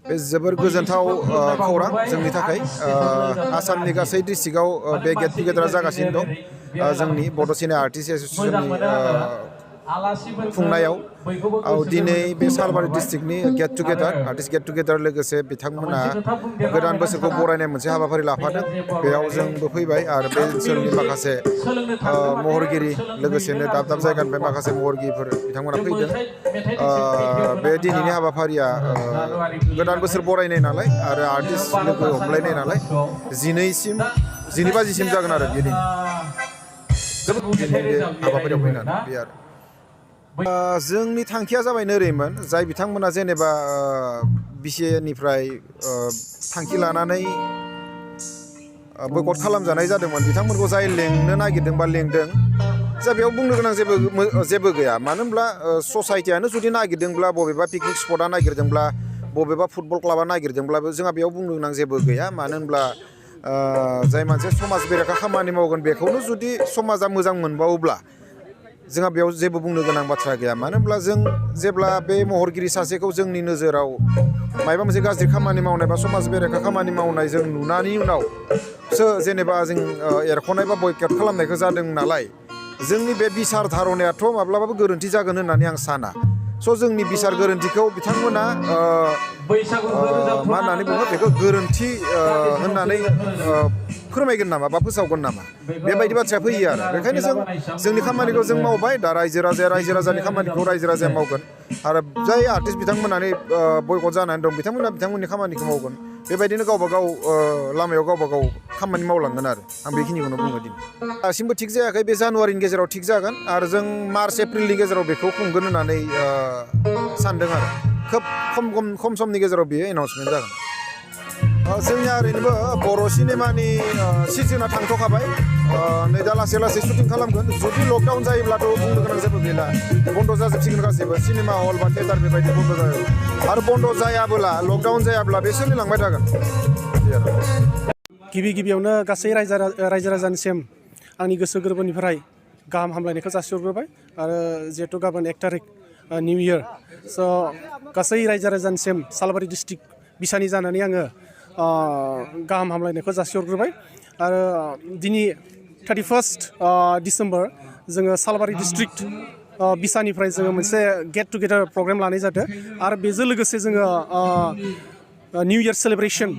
बे जोबोर गोजोनथाव खौरां जोंनि थाखाय आसामनि गासै डिस्ट्रिक्टआव बे गेट टुगेदारा जागासिनो दं जोंनि बड' सिने आर्टिस्ट एस'सिएशननि खुंनायाव दिनै बे सालबारि डिस्ट्रिक्टनि gate together artist gate together लोगोसे बिथांमोना गोदान बोसोरखौ बरायनाय मोनसे हाबाफारि लाफादों बेयाव जोंबो फैबाय आरो बे ओनसोलनि माखासे महरगिरि लोगोसेनो दाब दाब जायगानिफ्राय माखासे महरगिरिफोर बिथांमोना फैदों बे दिनैनि हाबाफारिया गोदान बोसोर बरायनाय नालाय आरो आर्टिस्ट लोगो हमलायनाय नालाय 12 बाजिसिम जागोन आरो बे दिनै जोबोद दिनै बे हाबाफारियाव फैनानै बे आरो जोंनि थांखिया जाबाय ओरैमोन जाय बिथांमोना जेनेबा बिसिएनिफ्राय थांखि लानानै बयकट खालामजानाय जादोंमोन बिथांमोनखौ जाय लेंनो नागिरदों बा लेंदों जा बेयाव बुंनो गोनां जेबो गैया मानो होनब्ला ससाइटियानो जुदि नागिरदोंब्ला बबेबा पिकनिक स्पटआ नागिरदोंब्ला बबेबा फुटबल क्लाबा नागिरदोंब्लाबो जोंहा बेयाव बुंनो गोनां जेबो गैया मानो होनब्ला जाय मानसिया समाज बेरेखा खामानि मावगोन बेखौनो जुदि समाजा मोजां मोनबावोब्ला जोंहा बेयाव जेबो बुंनो गोनां बाथ्रा गैया मानो होनब्ला जों जेब्ला बे महरगिरि सासेखौ जोंनि नोजोराव माबा मोनसे गाज्रि खामानि मावनाय बा समाज बेरेखा खामानि मावनाय जों नुनायनि उनावसो जेनेबा जों एरख'नाय बा बयकट खालामनायखौ जादों नालाय जोंनि बे बिसार धारनायाथ' माब्लाबाबो गोरोन्थि जागोन होननानै आं साना स' जोंनि बिसार गोरोन्थिखौ बिथांमोना मा होननानै बुङो बेखौ गोरोन्थि होननानै फोरमायगोन नामा बा फोसावगोन नामा बेबायदि बाथ्राया फैयो आरो बेखायनो जोंनि खामानिखौ जों मावबाय दा रायजो राजानि खामानिखौ रायजो राजाया मावगोन आरो जाय आर्टिस्ट बिथांमोनानै बयकट जानानै दं बिथांमोना बिथांमोननि खामानिखौ मावगोन बेबायदिनो गावबा गाव लामायाव गावबा गाव खामानि मावलांगोन आरो आं बेखिनिखौनो बुङो दिनै दासिमबो थिग जायाखै बे जानुवारिनि गेजेराव थिग जागोन आरो जों मार्च एप्रिलनि गेजेराव बेखौ खुंगोन होननानै सानदों आरो खोब खम समनि गेजेराव बेयो एनाउन्समेन्ट जागोन जोंनिया ओरैनोबो बर' सिनेमानि सिजोना थांथ'खाबाय नै दा लासै सुटिं खालामगोन जुदि लकडाउन जायोब्लाथ' बुंनो गोनां जेबो गैला बन्द' जाजोबसिगोन गासैबो सिनेमा हल बा थियेटार बेबायदि बन्द' जायो आरो बन्द' जायाबोला लकडाउन जायाब्ला बे सोलिलांबाय थागोन गिबियावनो गासै रायजो राजानिसिम आंनि गोसो गोरबोनिफ्राय गाहाम हामलायनायखौ जासिहरग्रोबाय आरो जिहेथु गाबोन 1 तारिख निउ इयार स' गासै रायजो राजानिसिम सालबारि डिस्ट्रिक्ट बिसानि जानानै आङो गाहाम हामलायनायखौ जासिहरग्रोबाय आरो दिनै 31 डिसेम्बर जोङो सालबारि डिस्ट्रिक्ट बिसानिफ्राय जोङो मोनसे गेट टुगेदार प्रग्राम लानाय जादों आरो बेजों लोगोसे जोङो निउ इयार सेलेब्रेसन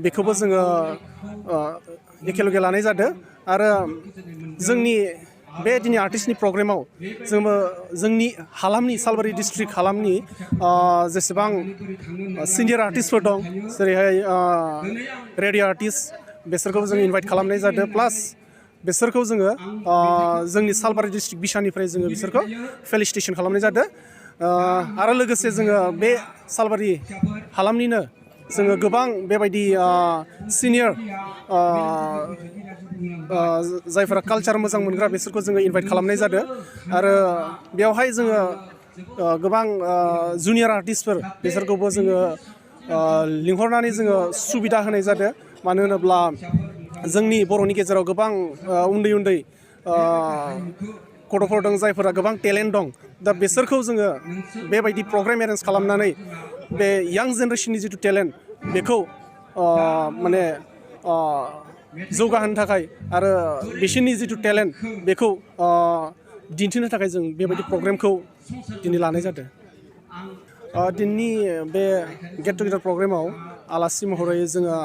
बेखौबो जोङो एखेलगे लानाय जादों आरो जोंनि बे दिनै आर्टिस्टनि प्रग्रामाव जोंनि हालामनि सालबारि डिस्ट्रिक्ट हालामनि जेसेबां सिनियर आर्टिस्टफोर दं जेरैहाय रेडिअ आर्टिस्ट बिसोरखौ जों इनभाइट खालामनाय जादों प्लास बिसोरखौ जोङो जोंनि सालबारि डिस्ट्रिक्ट बिसानिफ्राय जोङो बिसोरखौ फेलिसिटेसन खालामनाय जादों आरो लोगोसे जोङो बे सालबारि हालामनिनो जोङो गोबां बेबायदि सिनियर जायफोरा कालचार मोजां मोनग्रा बिसोरखौ जोङो इनभाइट खालामनाय जादों आरो बेवहाय जोङो गोबां जुनियर आर्टिस्टफोर बिसोरखौबो जोङो लिंहरनानै जोङो सुबिदा होनाय जादों मानो होनोब्ला जोंनि बर'नि गेजेराव गोबां उन्दै गथ'फोर दं जायफोरा गोबां टेलेन्ट दं दा बिसोरखौ जोङो बेबायदि प्रग्राम एरेन्ज खालामनानै बे यां जेनेरेसननि जिथु टेलेन्ट बेखौ माने जौगाहोनो थाखाय आरो बिसोरनि जिथु टेलेन्ट बेखौ दिन्थिनो थाखाय जों बेबायदि प्रग्रामखौ दिनै लानाय जादों दिनैनि बे गेट टुगेदार प्रग्रामाव आलासि महरै जोङो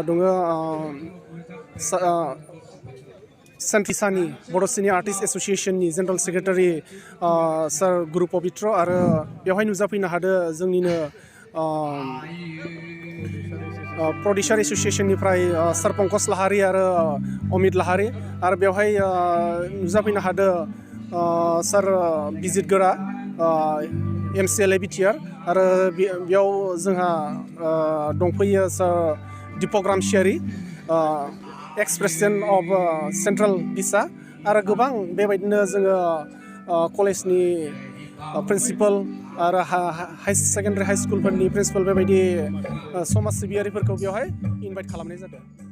दङ सेन्ट्रिसानि बड' सिनियर आर्टिस्ट एस'सिएशननि जेनेरेल सेक्रेटारि सार गुरु पबित्र आरो बेवहाय नुजाफैनो हादों जोंनिनो प्रडिउसार एस'सिएशननिफ्राय सार पंकज लाहारि आरो अमित लाहारि आरो बेवहाय नुजाफैनो हादों सार बिजित गोरा MCLA बिटिआर आरो बेयाव जोंहा दंफैयो सार दीपक रामसियारि एक्स प्रेसिडेन्ट अफ सेन्ट्रेल बिसा आरो गोबां बेबायदिनो जोङो कलेजनि प्रिन्सिपाल आरो हाई सेकेन्डारि हाई स्कुलफोरनि प्रिन्सिपाल बेबायदि समाज सिबियारिफोरखौ बेवहाय इनभाइट खालामनाय जादों